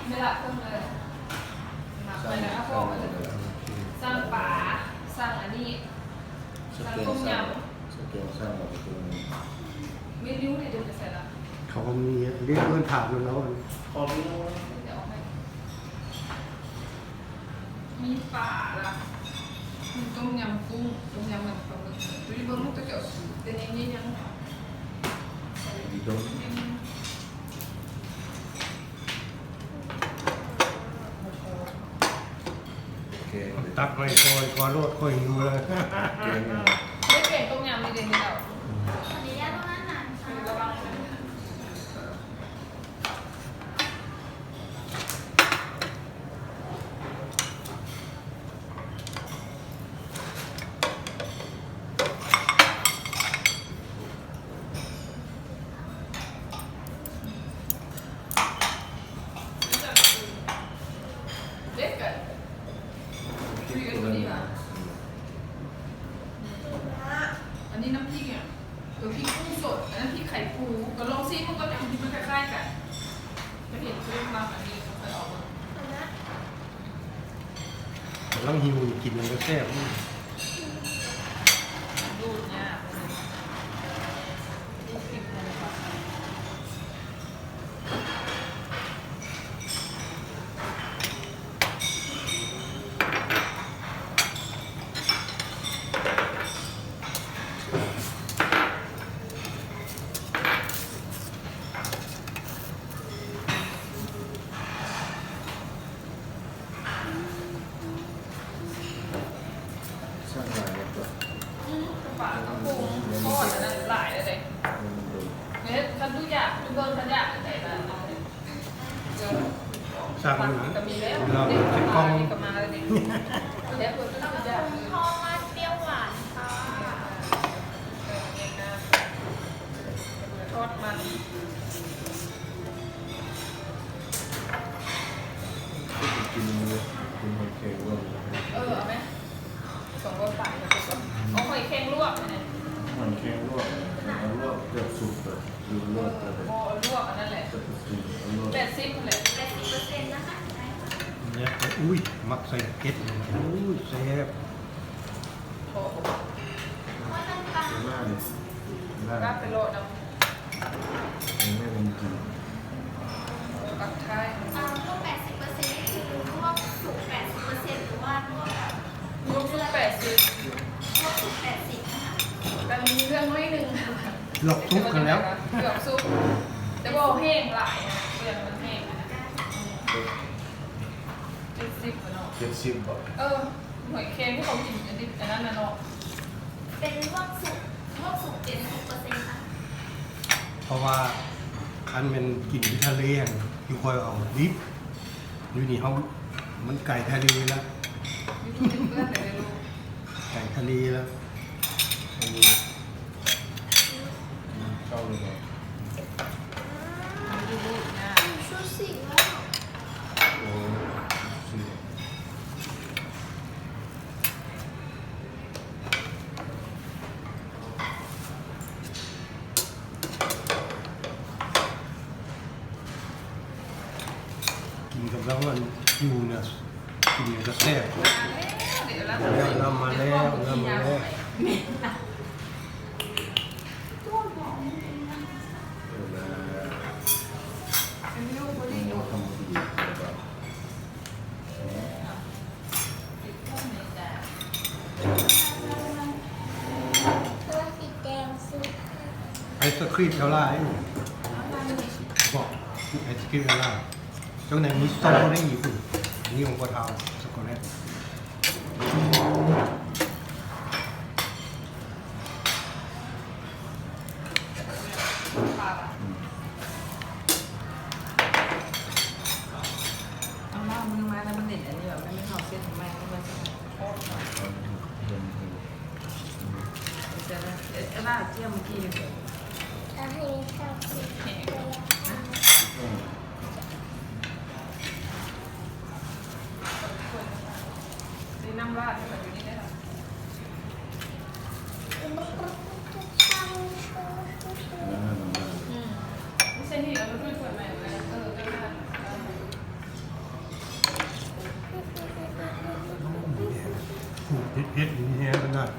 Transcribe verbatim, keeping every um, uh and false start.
ไม่ละเครื่องเลย หนักไปแล้ว สั่ง พ่อก็จะ สั่งปลา สั่งอันนี้ สแกนสั่ง สั่งต้มยำ สแกนสั่งเอาไปตรงนี้ ไม่รู้เดี๋ยวจะใส่ละ เขาก็มีเรียกเพื่อนถามดูแล้วกัน ขอเมนูนะ เดี๋ยวเอาให้ มีปลาละ มีต้มยำกุ้ง ต้มยำมันปลาหมึก ดูดิเบิ่งมันจะเกี่ยว แต่ในนี้ยัง มีต้ม โอเค ตักไปคอยคอยโลดคอยหิวเลย โอเค ไม่เก่งต้มยำไม่เด่นไม่เด่น ขออนุญาตต้องนั่งนานค่ะ ระวังนะ เด็ดกัน อันนี้น้ำพริกเนี่ย เออ พริกกุ้งสด อันนั้นพริกไข่ปู ก็ลองชิมมันก็ได้ มันคล้ายๆกัน จะเห็นเพิ่มมาอันนี้เขาเคยเอามา กำลังหิว กินมันก็แซ่บ ดูดยากเลย ดูดพริกเลยค่ะ สร้างหลายเลยตัว อืม ปลากระพงทอดอันนั้นหลายเลยเด้ มันดู เนี่ย คันดูอยาก ดูเบิ่ง คันอยาก ใส่ละ สั่งเลยนะ ก็มีแล้ว เรา เด็ก ใส่กล่อง มา เด็กก็มาแล้วนี่ แล้วคนก็อยาก ทอดเปรี้ยวหวานค่ะ ทอดมัน กิน กินหอยแครงร่วม เออ เอาไหม สองร้อยบาท เอาหอยแครงลวกไหมเนี่ย หอยแครงลวก เอาลวกแบบสุกแบบ หรือลวกแบบ เออ เอาลวกอันนั้นแหละ แบบสุก เอาลวก แปดสิบนั่นแหละ แปดสิบเปอร์เซ็นต์ นะคะ ได้ค่ะ เนี่ย อุ้ย มักใส่เก็ดเลย อุ้ย แซ่บ โอ้โห ว่าน้ำปลา ราดไปโลดน้ำ ไม่เป็นจริง ผักไทย อ่า พวก แปดสิบเปอร์เซ็นต์ นี่คือลวกสุก แปดสิบเปอร์เซ็นต์ หรือว่าลวกแบบ ลวกสุก แปดสิบ ลวกสุก แปดสิบ นะคะ แต่มีเรื่องไม่หนึ่ง เกือบสุกกันแล้ว เกือบสุก แต่บอกแห้งหลายนะ เปลือกมันแห้งนะ เจ็ดสิบอะเนาะ เจ็ดสิบบ่ เออ หอยแครงที่เขากินอันนี้ อันนั้นน่ะเนาะ เป็นลวกสุก ลวกสุก เจ็ดสิบเปอร์เซ็นต์ ค่ะ เพราะว่าคันแม่นกินอยู่ทะเลหั่น อยู่ค่อยเอาดิบ อยู่นี่เฮา มันไกลทะเลแล้ว อยู่ที่เพื่อนเลยลูก ไกลทะเลแล้ว อันนี้ อืม เข้าเลยเหรอ ดูลูกนะ ซูชิแล้ว โอ้ ซูชิ กินกับแล้วมันอยู่เนี่ย กินเนี่ยก็แซ่บ มาแล้ว เดี๋ยวเรา แล้วน้ำมาแล้ว น้ำมาแล้ว เป็นลูกบริโภค ไอศครีมเท่าไหร่ บอก ไอศครีมเท่าไหร่ เจ้าไหนมีสตรอเบอรี่อยู่ อันนี้ของพวกเรา ช็อกโกแลต เอาล่ามือมาแล้วมันเด็ดอันนี้แบบมันไม่เข้าเส้นทำไมมันมาเส้นโคตรหน่อย เดี๋ยวนะ เดี๋ยวเดี๋ยวล่าเจียมเมื่อกี้ เอาให้ข้าวกิน นี่น้ำราดให้มันอยู่นี่ได้หรอ อืม ไม่ใช่นี่ เอาไปด้วยถ้วยใหม่เลย เออ ก็ได้ ได้ เฮ็ดเฮ็ดหมูแฮขนาด